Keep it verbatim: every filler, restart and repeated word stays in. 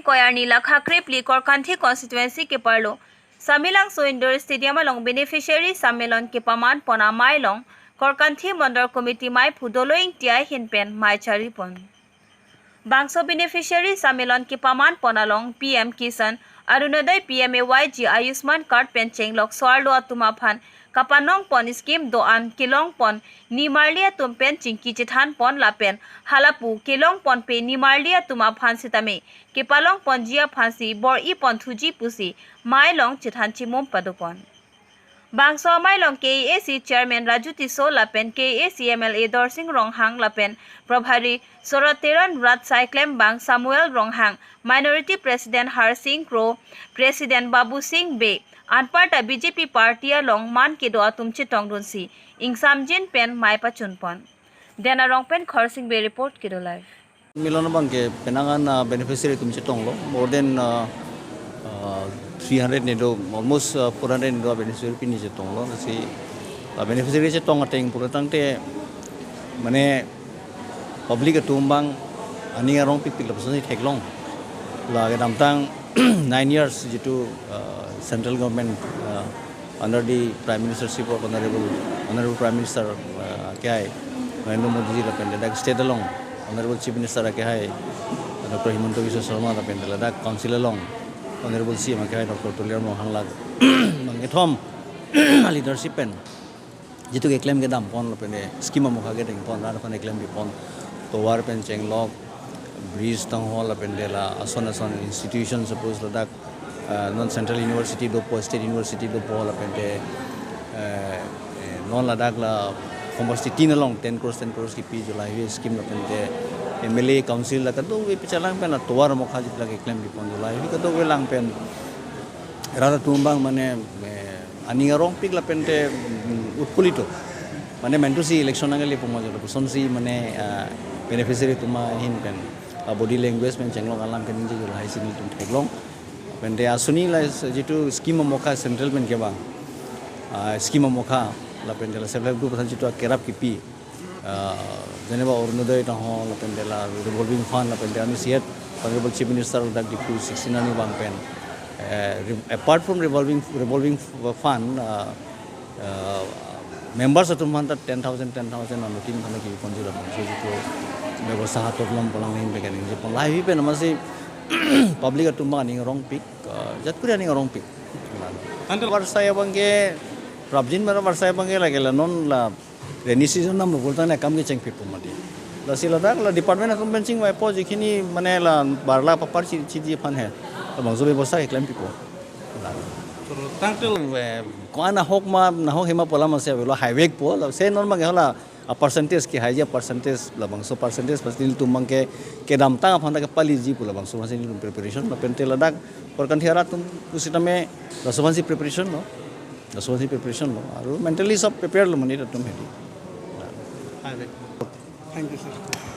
Koyarni lakha krepli Korkanthi constituency keparlo Samelangso Indoor Stadium along beneficiary sammelon kepaman pon amei along Korkanthi Mandal Committee meiphu Dolo Ingti ahin pen mei chari pon. Bangso beneficiary sammelon kepaman pon along P M Kisan, Arunodoi, P M A Y G, Ayushman card pen chenglok so-arlo atum aphan kapanong pon scheme do-an kelong pon nimarli atum pen chingki chethan pon lapen halapu kelong ponpe nimarli atum aphan sitame kepalong ponji aphansi bor-i pon thuji pusi mei along chethan chimum pado pon. Bangso amei along K A A C Chairman Raju Tisso lapen K A A C M L A Dorsing Ronghang lapen Prabhari Sorot Teron, Rat Saiklem Bang Samuel Ronghang, Minority President Harsing Kro, President Babu Singh Bey, anparta B J P party along man kedo atum chetongdunsi ingsamjin pen mei pachun pon. Den Arong pen Khorsing Bey report, Kedo Live. Milon abangke penang an, ah, beneficiary atum chetonglo, more than, ah, ah, three hundred nedo, almost, ah, four hundred nedo beneficiary pini chetonglo. Lasi, ah, beneficiary chetong ateng pulo tangte mane public atum abang aning arongpik pik lapuson si theklong. La kedamtang nine years jitu, ah, central government, ah, under the Prime Ministership of Honorable, Honorable Prime Minister, ah, akehai Narendra Modi ji lapen ladak state along Honorable Chief Minister akehai Doctor Himanta Biswa Sarma lapen ladak council along Honorable C M akehai Doctor Tuliram Ronghang, lake kethom leadership pen jitu keklem kedam pon lapen scheme amokha kedeng pon, rat aphan keklem pi pon, tovar pen chenglok, bridge tang hall lapen la ason ason institution, suppose ladak, ah, non central university dopo, state university dopo lapen, eh, eh, non ladak la Form Basti tin along ten crores, ten crores kipi jo lahai scheme lapen M L A, council la kadokave pichalang pen la tovar amokha jitu la keklem pi pon jo lahai kadokave lang pen rat atum abang mane, eh, aning arongpik lapen, mm, utpulito. Mane mentu si election nangle puma jo lapuson si mane, ah, beneficiary atum ahin pen, ah, body language pen chenglok alam pen ningje jo lahai si nelitum theklong. Lapen asuni la jitu scheme amokha central pen kevang, ah, scheme amokha lapen la self help group aphan jitu akerap kipi, ah, jeneba Orunodoi tang ho lapen la revolving fund lapen anusiat Honorable Chief Minister ladak Diphu sixteen arni abang pen, eh, re-, apart from revolving, revolving fund, ah, ah, members atum aphan ta ten thousand, ten thousand anuttin aphan kepi ponji lapen so jitu bebosta hatok lom polang hin began ningje pon lahai pen amatsi public atum abang aning arongpik, ah, jat kuri aning arongpik. Ante varsai abangke prapjin mera varsai abangke lake la non la rainy season nam lo pulotangte akam kecheng pipo mati. Lasi ladak la department atum pen chingvaipo, jikhini mane la barla papar chi, chiji aphan he labangso bebosta keklem pipo. Tangte, eh, ko-an ahok ma, nahok hema pu alam ase avelo, highway po, lasi non abangke hala a percentage kehai ji a percentage, labangso percentage pasti nelitum abangke kedamtang aphan ta kepaliji pu labangso aphansi nelitum preparation, lapen ladak Korkanthi arat atum pusitame laso aphansi preparation lo. Laso aphansi preparation lo. Aru mentally sob prepare lo mane atum hedi. Thank you, sir.